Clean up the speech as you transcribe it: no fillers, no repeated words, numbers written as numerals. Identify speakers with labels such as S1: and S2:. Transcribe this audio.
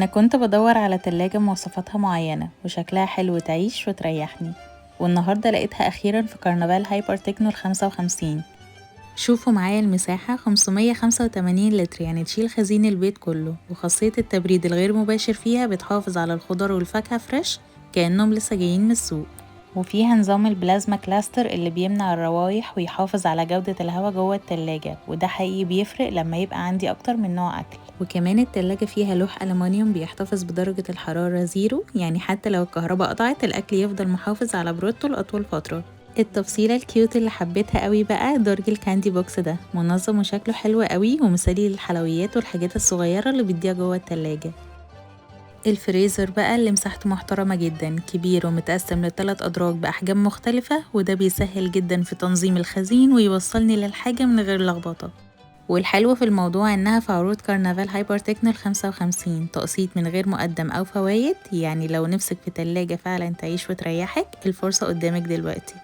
S1: أنا كنت بدور على تلاجة مواصفاتها معينة وشكلها حلو تعيش وتريحني، والنهاردة لقيتها أخيرا في كرنفال هايبر تكنو 55. شوفوا معايا المساحة 585 لتر، يعني تشيل خزين البيت كله. وخاصية التبريد الغير مباشر فيها بتحافظ على الخضار والفاكهة fresh كأنهم لسه جايين من السوق. وفيها نظام ال plasma cluster اللي بيمنع الروايح ويحافظ على جودة الهواء جوه التلاجة، وده حقيقي بيفرق لما يبقى عندي أكتر من نوع أكل. وكمان التلاجة فيها لوح ألمنيوم بيحتفظ بدرجة الحرارة zero، يعني حتى لو الكهرباء قطعت الأكل يفضل محافظ على برودته لأطول فترة. التفصيلة ال cute اللي حبيتها قوي بقى درج ال candy box ده، منظم وشكله حلو قوي ومثالي للحلويات والحاجات الصغيرة اللي بتضيع جوه التلاجة. الفريزر بقى اللي مساحته محترمة جدا، كبير ومتقسم لثلاث أدراج بأحجام مختلفة، وده بيسهل جدا في تنظيم الخزين ويوصلني للحاجة من غير لخبطة. والحلو في الموضوع انها في عروض كرنفال هايبر تكنو 55 تقسيط من غير مقدم او فوايد، يعني لو نفسك في تلاجة فعلا تعيش وتريحك الفرصة قدامك دلوقتي.